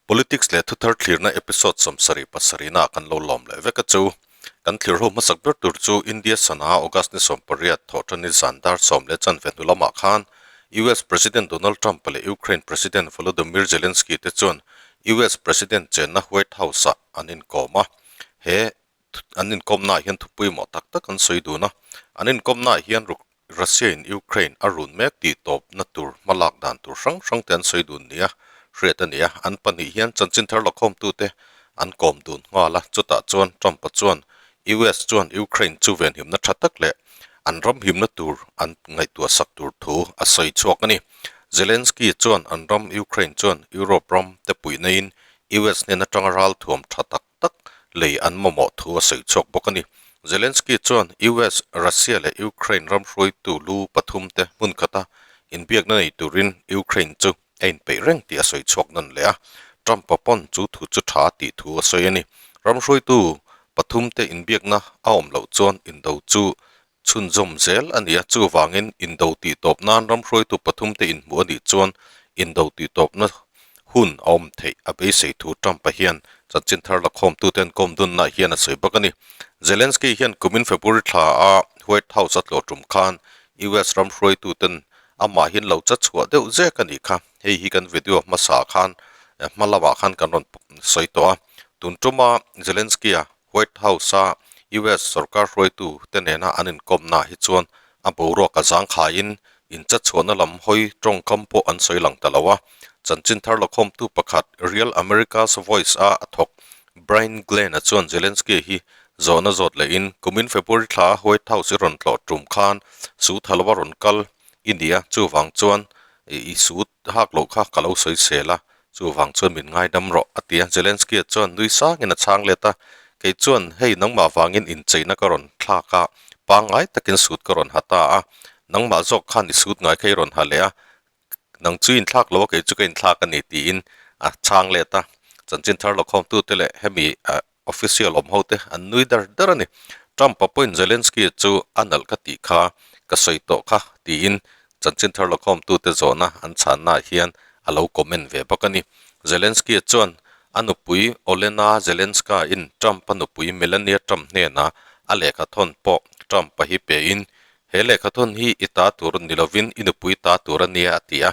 Politics leh thuthar thlirna episode 77 ah kan lo lawm leh vek a chu. Kan thlir ho hmasak ber tur chu India sana August ni 18 thawhṭani zan dar 10:15 hnu lamah khan US President Donald Trump leh Ukraine President Volodymyr Zelensky te chuan US President chenna White House ah an inkawm a. He an inkawmnaah hian thu pawimawh tak tak an sawi dun a. An inkawmnaah hian Russia in Ukraine a run mek tih tawpna tur hmalak dan tur hrang hrang te an sawi dun nia hriat a ni a. An pahnih hian chanchin thar lakhawmtute an kawm dun nghal a. Chutah chuan Trump-a chuan US chuan Ukraine chu venhimna tha tak leh an ram himna tur an ngaihtuah sak tur thu a sawi chhuak a ni. Zelensky chuan an ram Ukraine chuan Europe ram te puih neiin US hnen atanga ralthuam tha tak tak lei an mamawh thu a sawi chhuak bawk a ni. Zelensky chuan US, Russia leh Ukraine ram hruaitu lu pathum te hmun khata inbiakna nei turin Ukraine chu a inpeih reng tih a sawi chhuak nawn leh a. Trump-a pawn chu thu chu tha tih thu a sawi a ni. Ram hruaitu pathum te inbiakna a awm loh chuan indo chu chhunzawm zel a ni a, chuvangin indo tih tawp nan ram hruaitu pathum te inhmuh a nih chuan indo tih tawpna hun a awm theih a beisei thu Trump-a hian chanchin thar lakhawmtute an kawm dunnaah hian a sawi bawk a ni. Zelensky hian kumin February thla a White House a tlawh tum khan US ram hruaituten amahin lo cha chhuah deuh zek a nih kha. Hei hi kan video hmasa khan hma lamah khan kan rawn sawi tawh a. Tun tuma Zelensky-a White House-a US sorkar hruaitu te nena an inkawmnaah hi chuan a boruak a zangkhaiin inchachhuahna lam hawi tawngkam pawh an sawi lang ta lo a. Chanchin thar lakhawmtu pakhat Real America's Voice-a a thawk Brian Glenn-a chuan Zelensky hi zawhna zawt lehin kumin February thla a White House i rawn tlawh tum khan su thalova rawn kal i ni a, chuvang chuan i su hak loh kha ka lo sawi sel a, chuvang chuan min ngaidam rawh, a ti a. Zelensky-a chuan nui sangin a chhang let a, Kei chuan hei nangmah vangin incheina ka rawn thlak a, pangngai takin suit ka rawn ha ta a, nangmah zawk khan i suit ngai kha i rawn ha leh a, nang chu i inthlak lo a, kei chu ka inthlak a ni, tiin a chhang let a. Chanchin thar lakhawmtute leh hemi official awm ho te an nui dar dar a ni. Trump-a pawhin Zelensky chu a nalh ka tih kha ka sawi tawh kha tiin chanchin thar lakhawmtute zawhna an chhannaah hian a lo comment ve bawk a ni. Zelensky chuan a nupui Olena Zelenska-in Trump-a nupui Melania Trump hnenah a lehkhathawn pawh Trump-a hi pein He lehkhathawn hi i ta tur ni lovin i nupui ta tur a nia a ti a.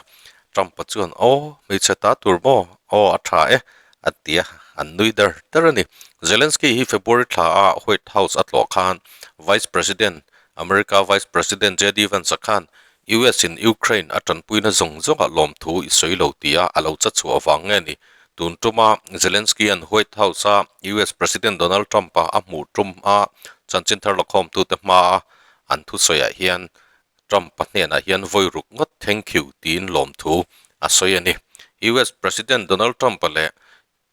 Trump-a chuan, Aw, hmeichhe ta tur maw? Aw, a tha e, a ti a, an nui der der a ni. Zelensky hi February thla a White House a tlawh khan Vice President, America Vice President JD Vance-a khan US in Ukraine a tanpuina zawng zawngah lawmthu i sawi lo tia a lo cha chhuah avang nge ni? Tun tuma Zelensky-a'n White House-a US President Donald Trump-a a hmuh tum a chanchin thar lakhawmtute hmaa an thusawiah hian Trump-a hnenah hian vawi ruk ngawt thank you tiin lawmthu a sawi a ni. US President Donald Trump-a leh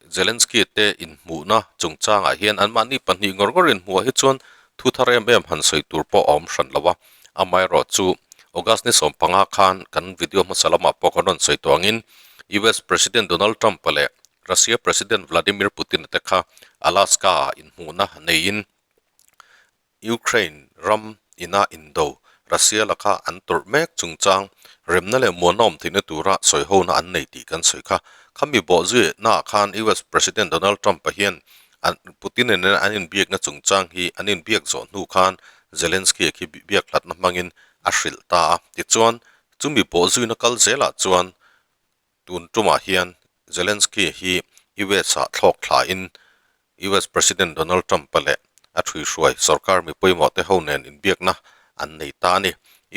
Zelensky te inhmuhna chungchangah hian anmahni pahnih ngawr ngawr inhmuhah hi chuan thu thar em em han sawi tur pawh a awm hran lo a. Amaherawhchu August ni 15 khan kan video hmasa lamah pawh kan rawn sawi tawh angin US President Donald Trump-a leh Russia President Vladimir Putin-a te kha Alaska-ah inhmuhna neiin Ukraine ram ina indo Russia laka an tawrh mek chungchang remna leh muanna awm theihna tura sawihona an nei tih kan sawi kha. Khami bawh zuiahnaah khan US President Donald Trump-a hian an Putin nena an inbiakna chungchang hi an inbiak zawh hnu khan Zelensky-a khi biak hlatna hmangin a hrilh ta a. Tichuan, chumi bawh zuina kal zelah chuan Tun tumah hian Zelensky hi US-ah thlawk thlain US President Donald Trump-a leh a ṭhuihruai sorkar mi pawimawhte ho nen inbiakna an nei ta a ni.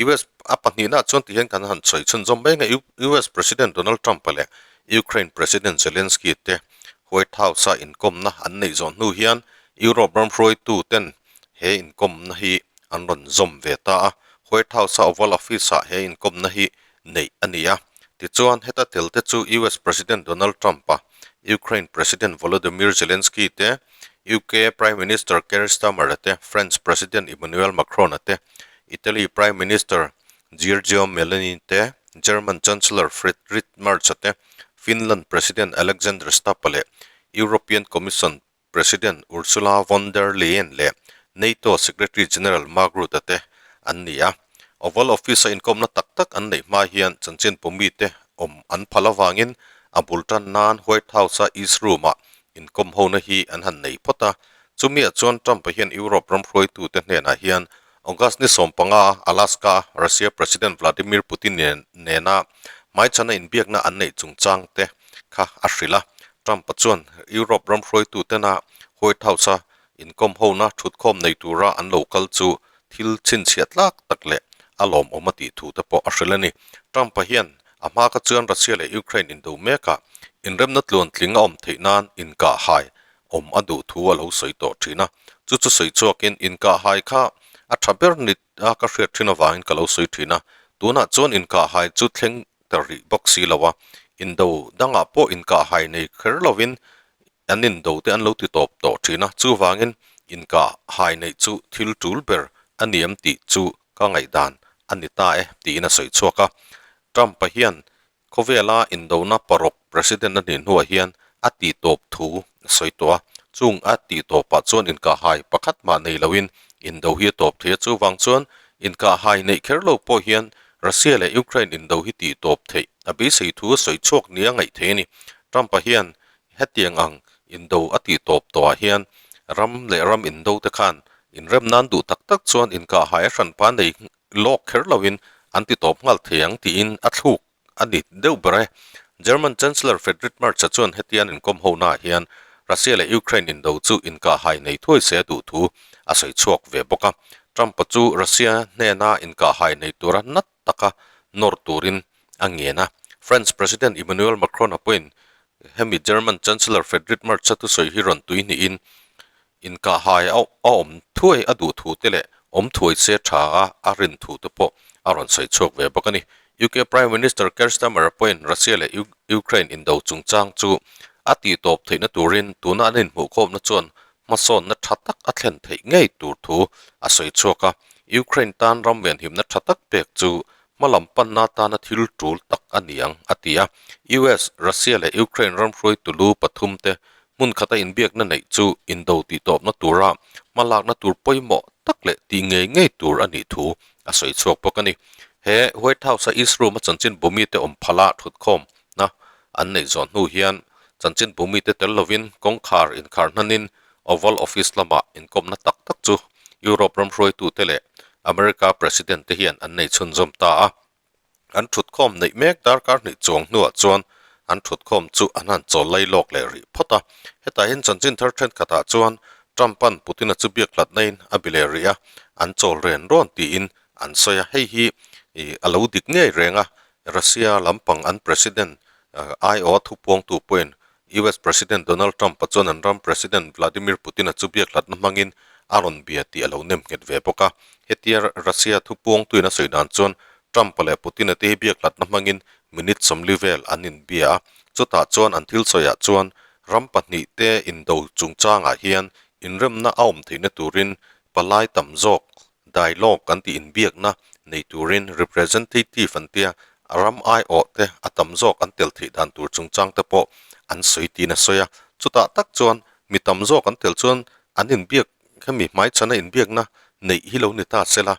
US a pahnihnaah chuan tihian kan han sawi chhunzawm mai nge US President Donald Trump-a leh Ukraine President Zelensky te White House-a inkawmna an neih zawh hnu hian Europe ram hruaituten he inkawmna hi an rawn zawm ve ta a. White House-a Oval Office-ah he inkawmna hi neih a ni a. Tichuan, heta tel te chu US President Donald Trump-a, Ukraine President Volodymyr Zelensky te, UK Prime Minister Keir Starmer-a te, French President Emmanuel Macron-a te, Italy Prime Minister Giorgio Meloni te, German Chancellor Friedrich Merz-a te, Finland President Alexander Stubb-a leh European Commission President Ursula von der Leyen leh NATO Secretary General Mark Rutte te an ni a. Oval Office-a inkawmna tak tak an neih hma hian chanchin pawmite awm an phal avangin A bul tan nan White House-a East Room-ah inkawm hona hi an han nei phawt a. Chumiah chuan Trump-a hian Europe ram hruaitute hnenah hian August ni 15-a Alaska-a Russia President Vladimir Putin nena hmaichhana inbiakna an neih chungchang te kha a hrilh a. Trump-a chuan Europe ram hruaitutena White House-a inkawm hona thutkhawm nei tura an lo kal chu thil chhinchhiah tlak tak leh a lawmawm a tih thu te pawh a hrilh a ni. Trump-a hian a hma kha chuan Russia leh Ukraine indo mekah inremna tluantling a awm theih nan inkahhai awm a duh thu a lo sawi tawh thin a. Chu chu sawi chhuakin inkahhai kha a tha ber ni a ka hriat thin avangin ka lo sawi thin a. Tunah chuan inkahhai chu thleng ta rih bawk si lo a, indo dangah pawh inkahhai nei kher lovin An indo te an lo ti tawp tawh thin a, chuvangin inkah hai neih chu thil tul ber a ni em tih chu ka ngaihdan a ni ta e, tiin a sawi chhuak a. Trump-a hian khawvela indona paruk president a nih hnuah hian a tih tawp thu a sawi tawh a, chung a tih tawpah chuan inkah hai pakhat mah nei loin indo hi a tawp thei a, chuvang chuan inkah hai neih kher lo pawh hian Russia leh Ukraine indo hi tih tawp theih a beisei thu a sawi chhuak nia ngaih thei a ni. Trump-a hian Hetiang ang indo a tih tawp tawhah hian ram leh ram indo te khan inrem nan duh tak tak chuan inkahhai a hranpa nei lawk kher loin an ti tawp nghal thei ang tiin a thluk a ni deuh ber e. German Chancellor Friedrich Merz-a chuan hetian inkawm honaah hian Russia leh Ukraine indo chu inkahhai nei thuai se a duh thu a sawi chhuak ve bawk a. Trump-a chu Russia hnena inkahhai nei tura nat taka nawr turin a ngen a. France President Emmanuel Macron-a pawhin hemi German Chancellor Friedrich Merz-a thusawi hi rawn tui hnihin inkahhai a awm thuai a duh thu te leh awm thuai se tha a a rin thu te pawh a rawn sawi chhuak ve bawk a ni. UK Prime Minister Keir Starmer-a pawhin Russia leh Ukraine indo chungchang chu a tihtawp theihna turin tuna an inhmuhkhawmna chuan hmasawnna tha tak a thlen theih ngei tur thu a sawi chhuak a, Ukraine tan ram venhimna tha tak pek chu hmalam panna tana thil tul tak a ni ang, a ti a. US, Russia leh Ukraine ram hruaitu lu pathum te hmun khata inbiakna neih chu indo tihtawpna tura hmalakna tur pawimawh tak leh tih ngei ngei tur a nih thu a sawi chhuak bawk a ni. He White House-a East Room-a chanchin bumite awm phala thutkhawmna an neih zawh hnu hian Chanchin bumite tel lovin kawngkhar inkhar hnanin Oval Office lamah inkawmna tak tak chu Europe ram hruaitute leh America President te hian an nei chhunzawm ta a. An thutkhawm neih mek darkar hnih chuang hnuah chuan an thutkhawm chu an han chawl lai lawk leh rih phawt a. Hetah hian chanchin thar thenkhatah chuan Trump-a'n Putin-a chu biak hlatnain a bi leh rih a, an chawl ren rawn tiin an sawi a. Hei hi a lo dik ngei reng a, Russia lampang an President aiawha thupuangtu pawhin US President Donald Trump-a chuan an ram President Vladimir Putin-a chu biak hlatna hmangin a rawn bia tih a lo nem nghet ve bawk a. Hetia Russia thupuangtuin a sawi dan chuan Trump-a leh Putin-a te hi biak hlatna hmangin minute 40 vel an inbia a, chutah chuan an thil sawiah chuan ram pahnihte indo chungchangah hian inremna a awm theihna turin palai tam zawk Dialogue kan tih inbiakna nei turin representative an tia, a ram aiawh te a tam zawk an tel theih dan tur chungchang te pawh an sawi tiin a sawi a. Chutah tak chuan mi tam zawk an tel chuan an inbiak hemi hmaichhana inbiakna neih hi lo ni ta sela,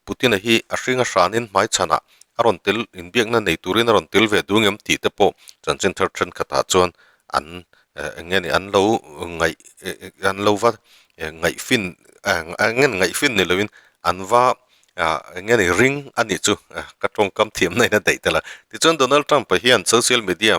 Putin-a hi a hring a hranin hmaichhanah a rawn tel inbiakna nei turin a rawn tel ve duh ngem tih te pawh chanchin thar thenkhatah chuan an eng nge ni an lo ngaih an lo va ngaihfin eng nge ni ngaihfin ni loin an va eng nge ni ring a nih chu ka tawngkam thiamna in a daih tel a. Tichuan Donald Trump-a hian social media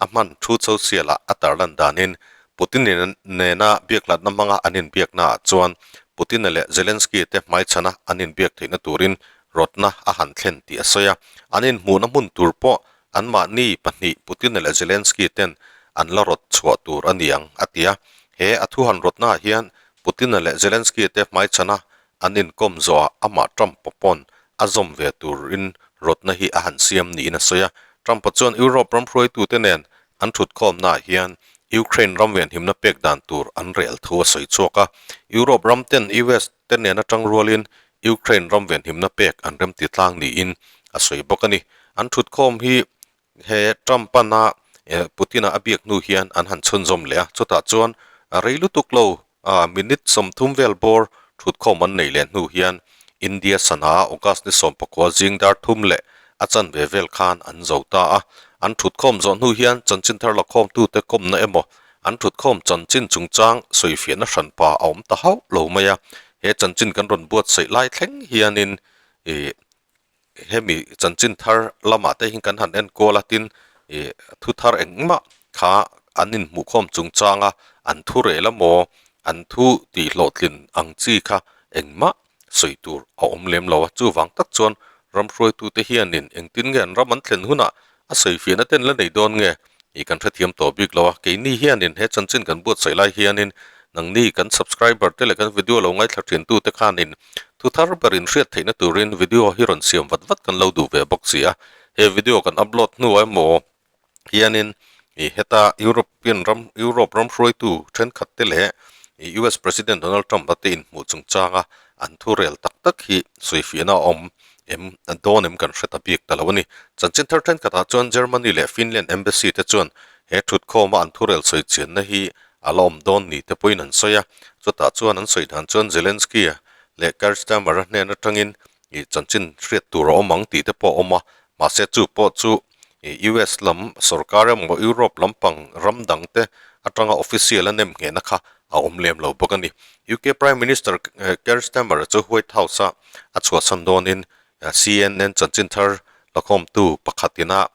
a hman thu social ah a tarlan danin Putin nena biakhlatna hmanga an inbiaknaah chuan Putin-a leh Zelensky te hmaichhana an inbiak theihna turin rawtna a han thlen tih a sawi a. An inhmuhna hmun tur pawh Anmahni pahnih Putin leh Zelensky ten an la rawt chhuah tur a ni ang, a ti a. He a thu han rawtnaah hian Putin leh Zelensky te hmaichhana an inkawm zawhah amah Trump-a pawn a zawm ve turin rawtna hi a han siam niin a sawi a. Trump-a chuan Europe ram hruaitute nen an thutkhawmnaah hian Ukraine ram venhimna pek dan tur an rel thu a sawi chhuak a. Europe ram ten US te nen atang rualin Ukraine ram venhimna pek an remti tlang niin a sawi bawk a ni. An thutkhawm hi he Trump-ana Putin-a a biak hnu hian an han chhunzawm leh a, chutah chuan rei lutuk lo minute 30 vel bawr thutkhawm an nei leh hnu hian India sana August ni 19 zing dar thum leh a chanve vel khan an zo ta a. An thutkhawm zawh hnu hian chanchin thar lakhawmtute kawmna emaw an thutkhawm chanchin chungchang sawifiahna hranpa a awm ta hauh lo mai a. He chanchin kan rawn buatsaih lai thleng hianin ih hemi chanchin thar lamah te hian kan han enkual a tin ih thu thar engmah kha an inhmuhkhawm chungchanga an thu rel emaw an thu tihhlawhtlin ang chi kha engmah sawi tur a awm lem lo a, chuvang tak chuan ram hruaitute hianin engtin nge an ram an thlen hunah a sawifiahna ten la nei dawn nge tih kan hrethiam tawh bik lo a, keini hianin he chanchin kan buatsaih lai hianin nangni kan subscriber te leh kan video lo ngaithla thintute khanin thu thar berin hriat theihna turin video hi rawn siam vat vat kan lo duh ve bawk si a, he video kan upload hnuah emaw hianin ih heta European ram Europe ram hruaitu thenkhat te leh ih US President Donald Trump a te inhmuh chungchanga an thu rel tak tak hi sawifiahna a awm em dawn em kan hre ta bik ta lo a ni. Chanchin thar thenkhatah chuan Germany leh Finland Embassy te chuan he thutkhawma an thurel sawi chianna hi a la awm dawn ni te pawhin an sawi a, chutah chuan an sawi dan chuan Zelensky leh Keir Starmer a hnen atangin ih chanchin hriat tur a awm ang tih te pawh a awm a, mahse chu pawh chu US lam sorkar emaw Europe lampang ram dang te atanga official a nem nghehna kha a awm lem lo bawk a ni. UK Prime Minister Keir Starmer chu White House-a a chhuahsan dawnin CNN chanchin thar lakhawmtu pakhatina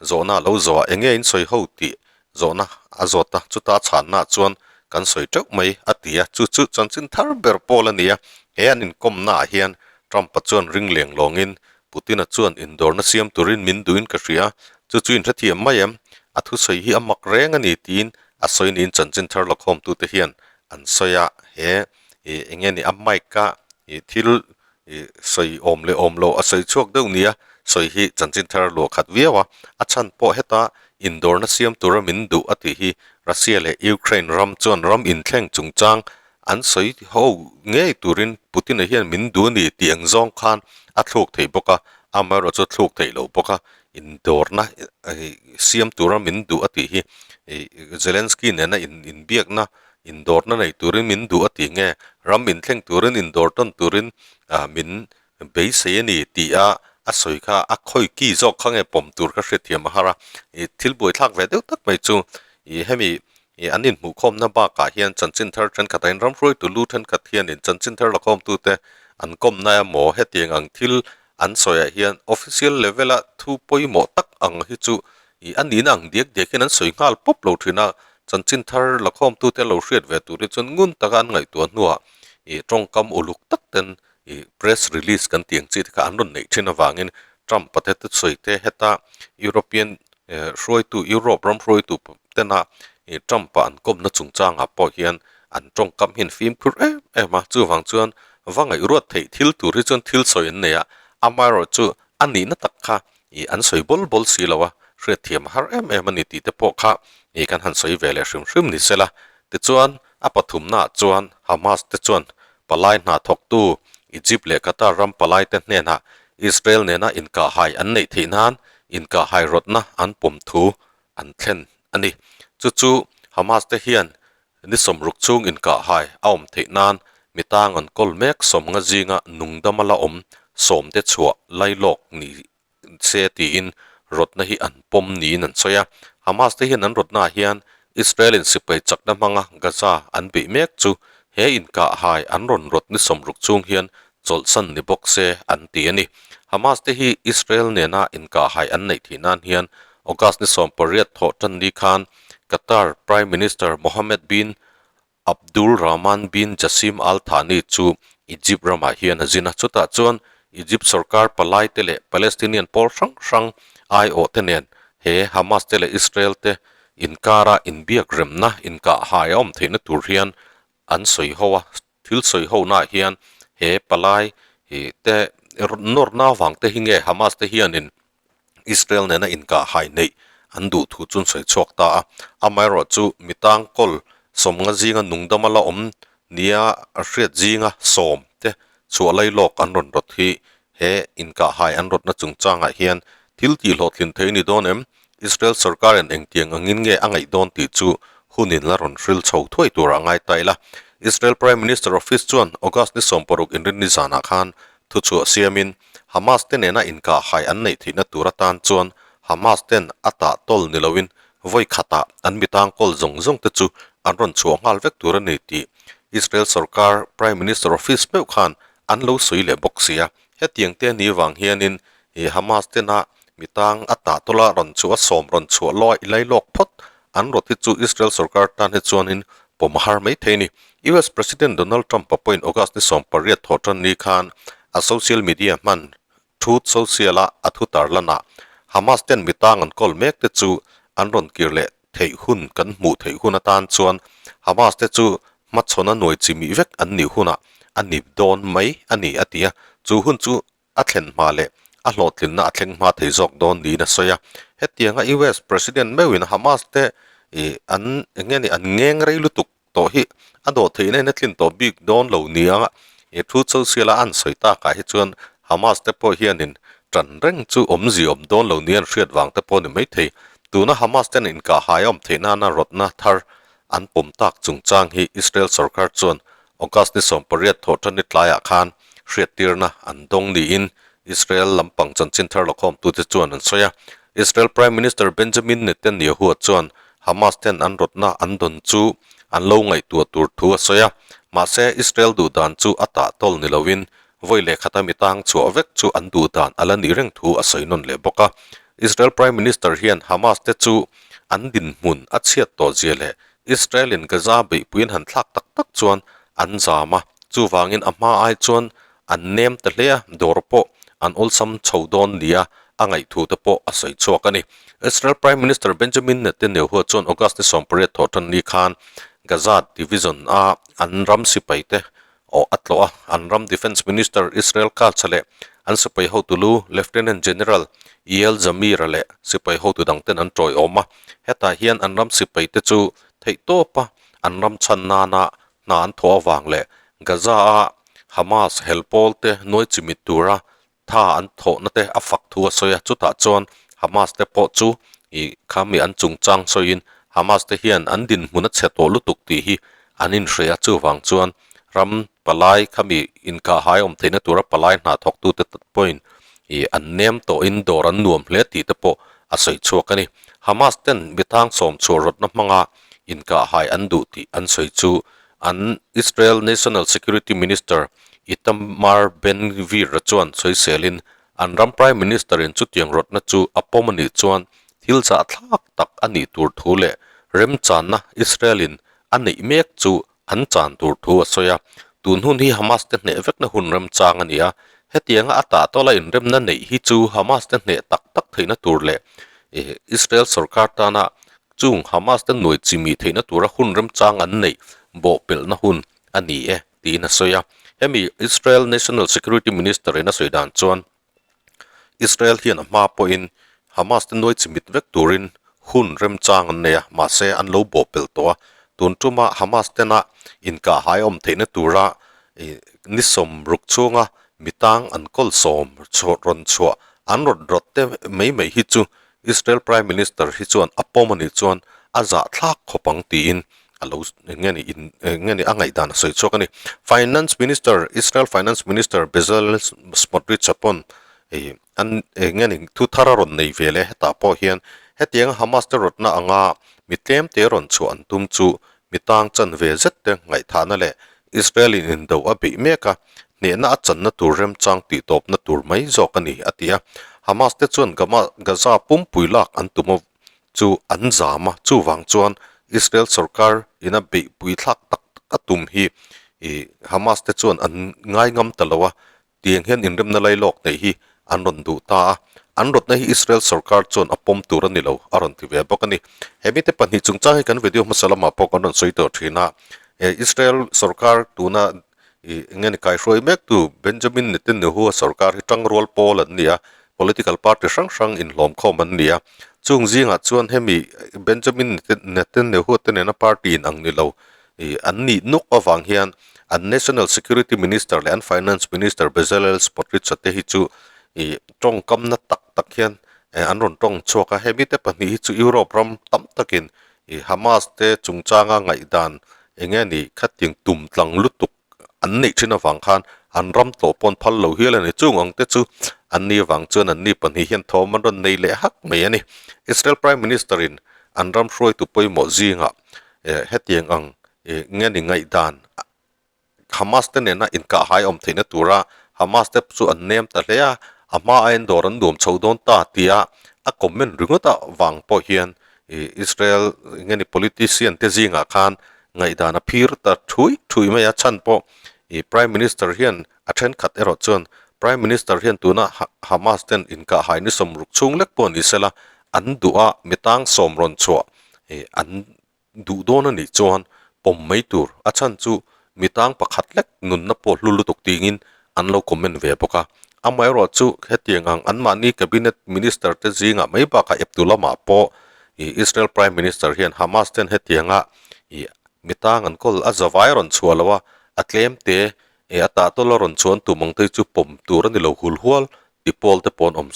zawhna a lo zawh a, enge in sawi ho tih zawhna a zawt a, chuta a chhanna chuan kan sawi teuh mai a ti a, chu chu chanchin thar ber pawl a ni a, he an inkawmnaah hian Trump-a chuan ring leng lawngin Putin-a chuan indawrna siam turin min duhin ka hria, chu chu inhrethiam mai em? A thusawi hi a mak reng a ni tiin a sawi niin chanchin thar lakhawmtute hian an sawi a, he ih eng nge ni a mic-a ih thil ih sawi awm leh awm loh a sawi chhuak deuh nia sawi hi chanchin thar luah khat viau a, a chhan pawh heta indawrna siam tura min duh a tih hi Russia leh Ukraine ram chuan ram inthleng chungchang An sawi ho ngei turin Putin-a hian min duh a ni tih ang zawng khan a thluk thei bawk a, amaherawh chu a thluk theih loh bawk a, indawrna siam tura min duh a tih hi Zelensky nena inbiakna indawrna nei turin min duh a tih nge, ram inthleng turin indawr tawn turin min beisei a ni tih a a sawi kha a khawi ki zawk kha nge pawm tur kha hriatthiam a har a, ih thil buaithlak ve deuh tak mai chu ih hemi ih an inhmuhkhawmna bakah hian chanchin thar thenkhat a inram hruaitu lu thenkhat hianin chanchin thar lakhawmtute an kawmna emaw hetiang ang thil an sawiah hian official level a thu pawimawh tak ang hi chu ih a nihna ang diak diak hian an sawi nghal pawp lo thin a, chanchin thar lakhawmtute lo hriat ve tur hi chuan ngun taka an ngaihtuah hnuah ih tawngkam uluk tak ten ih press release kan tih ang chi te kha an rawn neih thin avangin Trump a te sawi te heta European hruaitu Europe ram hruaitu tena ih Trump a an kawmna chungchangah pawh hian an tawngkam hian fimkhur em em a chuvang chuan va ngaihruat theih thil tur hi chuan thil sawi an nei a amaherawh chu a nihna tak kha ih an sawi bawl bawl si lo a hriatthiam a har em em a ni tih te pawh kha ih kan han sawi ve leh hrim hrim ni sela tichuan a pathumnaah chuan Hamas te chuan Palai hna thawktu Egypt leh Qatar ram palaite hnenah Israel nena inkahhai an neih theih nan inkahhai rawtna an pawm thu an thlen a ni. Chu chu Hamas te hian ni sawmruk chhung inkahhai a awm theih nan mi tang an kawl mek sawmnga zinga nungdama la awm sawmte chhuah lailawk ni se tiin rawtna hi an pawm niin an sawi a. Hamas te hian an rawtnaah hian Israel in sipai chakna hmanga Gaza an beih mek chu he inkahhai an rawn rawt ni sawmruk chung hian chawlhsan ni bawk se an ti a ni. Hamas te hi Israel nena inkahhai an neih theih nan hian August ni 18 thawh tan ni khan Qatar Prime Minister Mohammed bin Abdul Rahman bin Jassim Al Thani chu Egypt ramah hian a zin a, chutah chuan Egypt sorkar palaite leh Palestinian pawl hrang hrang aiawhte nen he Hamas te leh Israel te inkara inbiak remna inkahhai a awm theihna tur hian an sawi ho a, thil sawi honaah hian he palai te nawrna avang te hi nge Hamas te hianin Israel nena inkahhai neih an duh thu chu an sawi chhuak ta a. Amaherawh chu mi tangkawl sawmnga zinga nungdama la awm nia a hriat zinga sawm te chhuah lai lawk an rawn rawt hi he inkahhai an rawtna chungchangah hian thil tih hlawhtlin thei a ni dawn em? Israel sorkarin engtiang angin nge a ngaih dawn tih chu hunin la rawn hril chho thuai turah ngai ta ila. Israel Prime Minister Office chuan August ni 16 inrinni zanah khan Thuchhuah siamin Hamas te nena inkahhai an neih theihna tur atan chuan Hamas ten a tah tawl ni loin vawi khatah an mitang kawl zawng zawng te chu an rawn chhuah nghal vek tur a ni tih Israel sorkar Prime Minister office meuh khan an lo sawi leh bawk si a. Hetiang te ni vang hianin ih Hamas tena mitang a tah tawla rawn chhuah a sawm rawn chhuah lawih lai lawk phawt an rawt hi chu Israel sorkar tan hi chuanin pawm a har mai thei a ni. US President Donald Trump-a pawhin August ni 18 thawh tan ni khan a social media hman Truth Social-a a thu tarlanah Hamas ten mitang an kawl mek te chu an rawn kir leh theih hun kan hmuh theih hun atan chuan Hamas te chu hmachhawna nuai chi mih vek an nih hunah a nip dawn mai a ni a ti a, chu hun chu a thlen hma leh a hlawhtlinna a thleng hma thei zawk dawn niin a sawi a. Hetianga US President meuhin Hamas te ih an eng nge ni an ngeng rei lutuk tawh hi a dawh theihna in a tlin tawh bik dawn lo nia ih Truth Social a an sawi takah hi chuan Hamas te pawh hianin tan reng chu awmzia awm dawn lo nia an hriat vang te pawh a ni maithei. Tuna Hamas ten inkahhai a awm theih nana rawtna thar an pawm tak chungchang hi Israel sorkar chuan August ni 18 thawh tan ni tlaiah khan hriattirna an dawng niin Israel lampang chanchin thar lakhawmtute chuan an sawi a. Israel Prime Minister Benjamin Netanyahu chuan Hamas ten an rawtna an dawn chu an lo ngaihtuah tur thu a sawi a, mahse Israel duhdan chu a tah tawl ni loin vawi leh khata mi tang chhuah vek chu an duhdan a la nih reng thu a sawi nawn leh bawk a. Israel Prime Minister hian Hamas te chu an dinhmun a chhiat tawh zia leh Israel in Gaza beihpui an han thlak tak tak chuan an zam a, chuvangin a hma ai chuan an nem ta hle a, dawr pawh an awlsam chho dawn nia a ngaihthu te pawh a sawi chhuak a ni. Israel Prime Minister Benjamin Netanyahu chuan August ni 18 thawh tan ni khan Gaza Division a an ram sipai te aw a tlawh a, an ram Defence Minister Israel Katz leh an sipai hotu lu Lieutenant General Eyal Zamir-a leh sipai hotu dangten an tawiawm a, hetah hian an ram sipai te chu theihtawpa an ram chhan nana hna an thawh avang leh Gaza-a Hamas helpawl te nuai chimit tura tha an thawhna te a fak thu a sawi a, chutah chuan Hamas te pawh chu ih khami an chungchang sawiin Hamas te hian an dinhmun a chhe tawh lutuk tih hi an inhre a, chuvang chuan ram palai khami inkahhai awm theihna tura palai hna thawktute pawhin ih an nem tawhin dawr an nuam hle tih te pawh a sawi chhuak a ni. Hamas ten mitang sawm chhuah rawtna hmanga inkahhai an duh tih an sawi chu An Israel National Security Minister Itamar Ben-Gvir chuan sawiselin an ram Prime Minister-in chutiang rawtna chu a pawm a nih chuan thil zahthlak tak a nih tur thu leh remchanna Israel-in a neih mek chu an chan tur thu a sawi a. Tun hun hi Hamas te hneh vekna hun remchang a ni a, hetianga a tah tawla inremna neih hi chu Hamas te hneh tak tak theihna tur leh Israel sorkar tana Chung Hamas te nuai chimi theihna tura hun remchang an neih bawhpelhna hun a ni e, tiin a sawi a. Hemi Israel National Security Minister in a sawi dan chuan Israel hian a hma pawhin Hamas te nuai chimit vek turin hun remchang an nei a, mahse an lo bawhpelh tawh a. Tun tuma Hamas tena inkahhai awm theihna tura ni 60 chhunga mitang an kawl sawm rawn chhuah an rawt rawt te mai mai hi chu Israel Prime Minister hi chuan a pawm a nih chuan a zahthlak khawp ang tiin a lo eng nge ni in eng nge ni a ngaihdan a sawi chhuak a ni. Finance Minister Israel Finance Minister Bezalel Smotrich a pawn ih an eng nge ni thu thar a rawn nei ve leh hetah pawh hian hetianga Hamas te rawtna anga mi tlem te rawn chhuah an tum chu mi tang chan ve zet te ngaihthahna leh Israel in indo a beih mek a, hnehna a channa tur remchang tihtawpna tur mai zawk a ni, a ti a. Hamas te chuan Gaza pumpui lak an tum a chu an zam a, chuvang chuan Israel sorkar ina beihpui thlak tak tak a tum hi Hamas te chuan an ngai ngam ta lo a, Tiang hian inremna lailawk neih hi an rawn duh ta a, an rawtna hi Israel sorkar chuan a pawm tur a ni lo, a rawn ti ve bawk a ni. He mite pahnih chungchang hi kan video hmasa lamah pawh kan rawn sawi tawh thin a, Israel sorkar tuna ih eng nge ni kaihruai mektu Benjamin Netanyahu-a sorkar hi tangrual pawl an ni a, political party hrang hrang inhlawmkhawm an ni a, chung zingah chuan hemi Benjamin Netanyahu-a te nena party inang ni lo ih an nih nuk avang hian an National Security Minister leh an Finance Minister Bezalel Smotrich-a te hi chu ih tawngkamna tak tak hian eh an rawn tawng chhuak a, hemi te pahnih hi chu Europe ram tam takin ih Hamas te chungchanga ngaihdan eng nge ni khatiang tum tlang lutuk an neih thin avang khan an ram tawh pawn phal lo hial a ni. Chung ang te chu An ni vang chuan an ni pahnih hian thawm an rawn nei leh hak mai a ni. Israel Prime Minister in an ram hruaitu pawimawh zingah hetiang ang nge ni ngaihdan Hamas te nena inkahhai awm theihna tura Hamas te chu an nem ta hle a, a hma aiin dawr an nuam chho dawn ta tia a comment ringawt a vang pawh hian Israel nge ni politician te zingah khan ngaihdan a phir ta thui thui mai a, chhan pawh Prime Minister hian a thenkhat erawh chuan Prime Minister hian tuna Hamas ten inkahhai ni sawmruk chhung lek pawh ni sela an duh a, mitang sawm rawn chhuah an Duh dawn a nih chuan pawm mai tur, a chhan chu mi tang pakhat lek nunna pawh hlu lutuk tingin an lo comment ve bawk a. Amaherawh chu hetiang ang anmahni cabinet minister te zingah mai bakah eptu lamah pawh ih Israel prime minister hian Hamas ten hetianga ih mi tang an kawl a zavai rawn chhuah lo a, a tlem te ih a tah tawla rawn chhuan tum ang te chu pawm tur a ni lo hul hual ti pawl te pawh an awm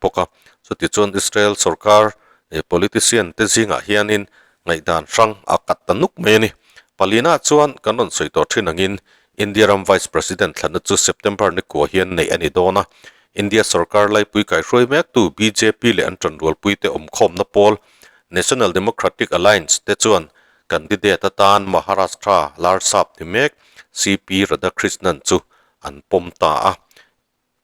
bawk a. Chutichuan Israel sorkar politician te zingah hianin ngaihdan hrang a kat ta nuk mai a ni. Palina chuan kan rawn sawi tawh thin angin India ram Vice President thlanna chu September ni kua hian neih a ni dawn a. India sorkar laipui kaihruai mektu bjp leh an tanrualpuite awmkhawmna pawl National Democratic Alliance te chuan candidate atan Maharashtra Larsap ni mek CP Radhakrishnan chu an pawm ta a.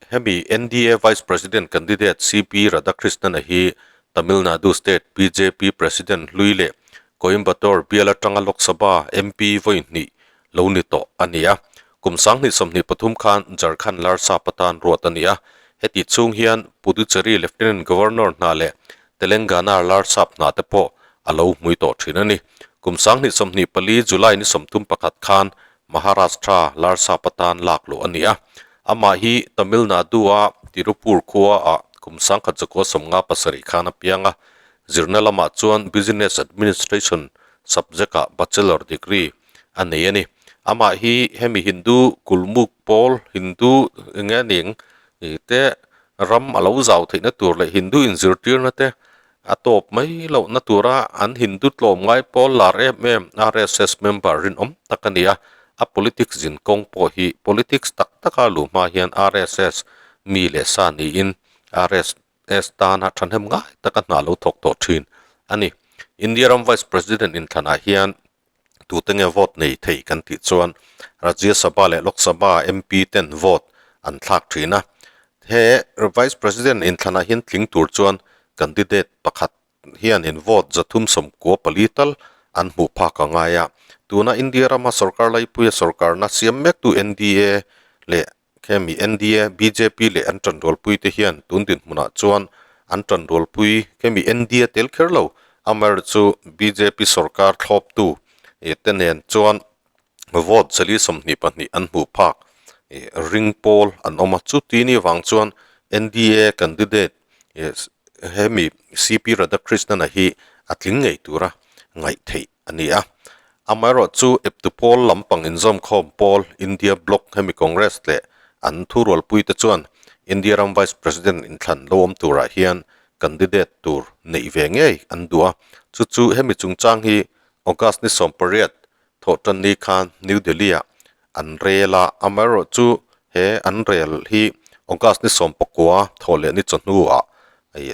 Hemi NDA Vice President candidate CP Radhakrishnan-a hi Tamil Nadu State bjp President hlui leh Coimbatore bial atanga Lok Sabha MP vawi hnih lo ni tawh a ni a. Kum 2023 khan Jharkhand Larsap atan ruat a ni a. Heti chhung hian Puducherry Lieutenant Governor hna leh Telangana Larsap hna te pawh a lo hmui tawh thin a ni. Kum 2024 July ni 31 khan Maharashtra Larsap atan lak luh a ni a. Amah hi Tamil Nadu-a Tirupur khua-ah kum 1957 khan a piang a. Zirna lamah chuan Business Administration subject-ah Bachelor degree a nei a ni. Amah hi hemi Hindu kulmuk pawl, Hindu enge ning te ram a lo zau theihna tur leh Hindu inzirtirna te A tawp mai lohna tura an Hindu tlawmngai pawl lar em em RSS member rinawm tak a ni a, a politics zin kawng pawh hi politics tak taka luh hma hian RSS mi leh sa niin RSS tana thahnem ngai taka hna lo thawk tawh thin a ni. India ram Vice President inthlanah hian tute nge vote nei thei kan tih chuan Rajya Sabha leh Lok Sabha MP ten vote an thlak thin a. He Vice President inthlanah hian tling tur chuan candidate pakhat hianin vote 394 tal an hmuh phak a ngai a. Tuna India rama sorkar laipuia sorkarna siam mektu NDA leh Khemi NDA, bjp leh an tanrualpui te hian tun dinhmunah chuan an tanrualpui khemi NDA tel kher lo, amaherawhchu chu bjp sorkar thlawptu te nen chuan vote 422 an hmuh phak ring pawl an awm a. Chuti ni vang chuan NDA candidate hemi CP Radhakrishnan-a hi a tling ngei tura ngaih theih a ni a. Amaherawh chu eptu pawl lampang inzawmkhawm pawl India Bloc hemi Congress leh an thurualpuite chuan India ram Vice President inthlan lo awm turah hian candidate tur neih ve ngei an duh a. Chu chu hemi chungchang hi August ni 18 thawhtanni khan New Delhi-ah an rel a. Amaherawh chu he an rel hi August ni 19 thawh leh ni chawhnuah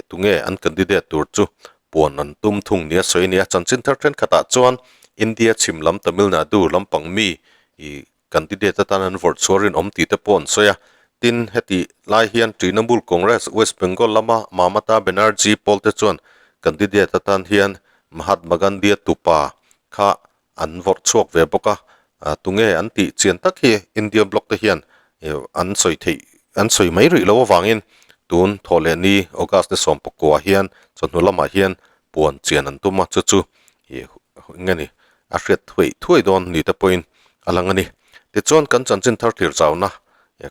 tunge an candidate tur chu puan an tum thung nia sawi a ni a. Chanchin thar thenkhatah chuan India chhim lam Tamil Nadu lampang mi ih candidate atan an vawrh chhuah rinawm tih te pawh an sawi a. Tin, heti lai hian Trinamool Congress West Bengal lama Mamata Banerjee pawl te chuan candidate atan hian Mahatma Gandhi-a tupa kha an vawrh chhuak ve bawk a. Tunge an tih chian tak hi India bloc te hian an sawi theih an sawi mai rih loh avangin tun thawh leh ni August ni 19 hian chawhnu lamah hian puan chian an tum a, chu chu ih eng nge ni a hriat thuai thuai dawn ni te pawhin a lang a ni. Tichuan kan chanchin thar thlir chauna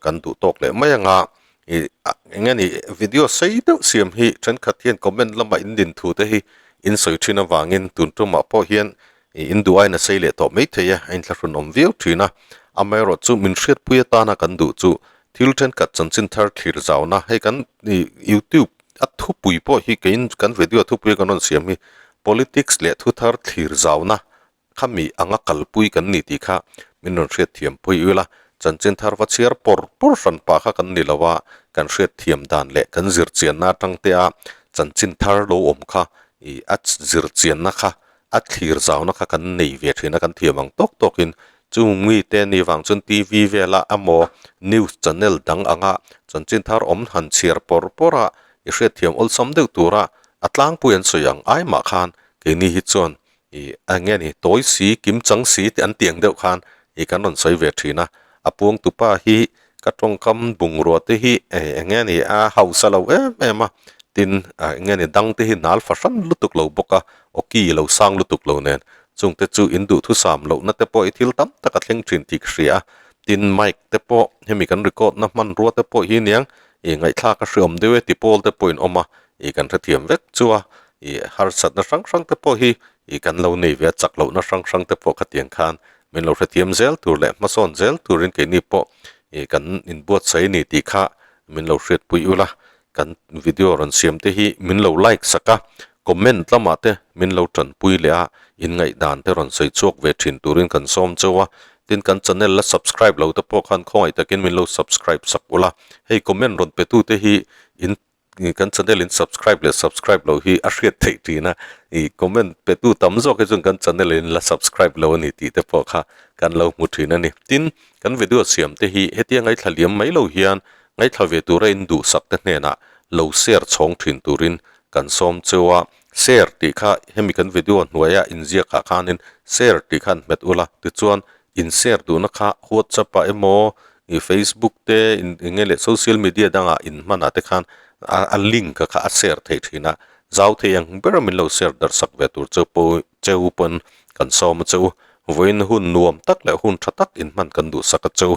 kan duh tawk leh mai anga ih eng nge ni video sei deuh siam hi thenkhat hian comment lamah in din thu te hi in sawi thin avangin tun tumah pawh hian ih in duh aiin a sei leh tawh mai thei a, a inthlahrun awm viau thin a. Amaherawh chu min hriatpui atana kan duh chu thil thenkhat chanchin thar thlir zauna hei kan ih youtube a thupui pawh hi keiin kan video thupui kan rawn siam hi politics leh thu thar thlir zauna Khami anga kalpui kan ni tih kha min rawn hriat thiam pui ila, chanchin thar va chhiar pawr pawr hran pah kha kan ni lo a, kan hriat thiam dan leh kan zir chianna atang te a chanchin thar lo awm kha ih a zir chianna kha a thlir zauna kha kan nei ve thin a kan thiam ang tawk tawk in chung mi te ni vang chuan T V vela emaw news channel dang anga chanchin thar awm han chhiar pawr pawr a i hriatthiam awlsam deuh tura a tlangpui an sawi ang ai mah khan keini hi chuan ih eng nge ni tawi si kim chang si tih an tih ang deuh khan ih kan rawn sawi ve thin a a puangtupa hi ka tawngkam bungrua te hi eng nge ni a hausa lo em em a tin ah eng nge ni dang te hi nal fahran lutuk lo bawk a aw ki lo sang lutuk lo nen chung te chu in duhthusam lohna te pawh hi thil tam tak a thleng thin tih ka hria a tin mic te pawh hemi kan record na hmanrua te pawh hi aniang ih ngaihthlak a hreawm deuh e ti pawl te pawhin awm a ih kan hrethiam vek chu a ih harsatna hrang hrang te pawh hi ih kan lo nei ve a chak lohna hrang hrang te pawh khatiang khan min lo hrethiam zel tur leh hmasawn zel turin keini pawh ih kan inbuatsaih a ni tih kha min lo hriatpui ula kan video rawn siam te hi min lo like sak a comment lamah te min lo tanpui leh a inngaihdan te rawn sawi chhuak ve thin turin kan sawm cheu a tin kan channel la subscribe lo te pawh khan khawngaih takin min lo subscribe sak ula hei comment rawn pe tu te hi in kan channel in subscribe leh subscribe lo hi a hriat theih thin a ih comment pe tu tam zawk hi chuan kan channel in la subscribe lo a ni tih te pawh kha kan lo hmu thin a ni tin kan video siam te hi hetia ngaithla liam mai lo hian ngaithla ve tura in duhsak te hnenah lo share chhawng thin turin kan sawm cheu a share tih kha hemi kan video hnuaia inziak ah khanin share tih kha an hmet ula tichuan in share duhna kha whatsapp ah emaw ih facebook te eng nge leh social media dangah in hmanah te khan a link kha a share theih thin a zau thei ang ber a min lo share darh sak ve tur chu pawh cheu pawn kan sawm a che u vawiin hun nuam tak leh hun tha tak in hman kan duhsak a che u.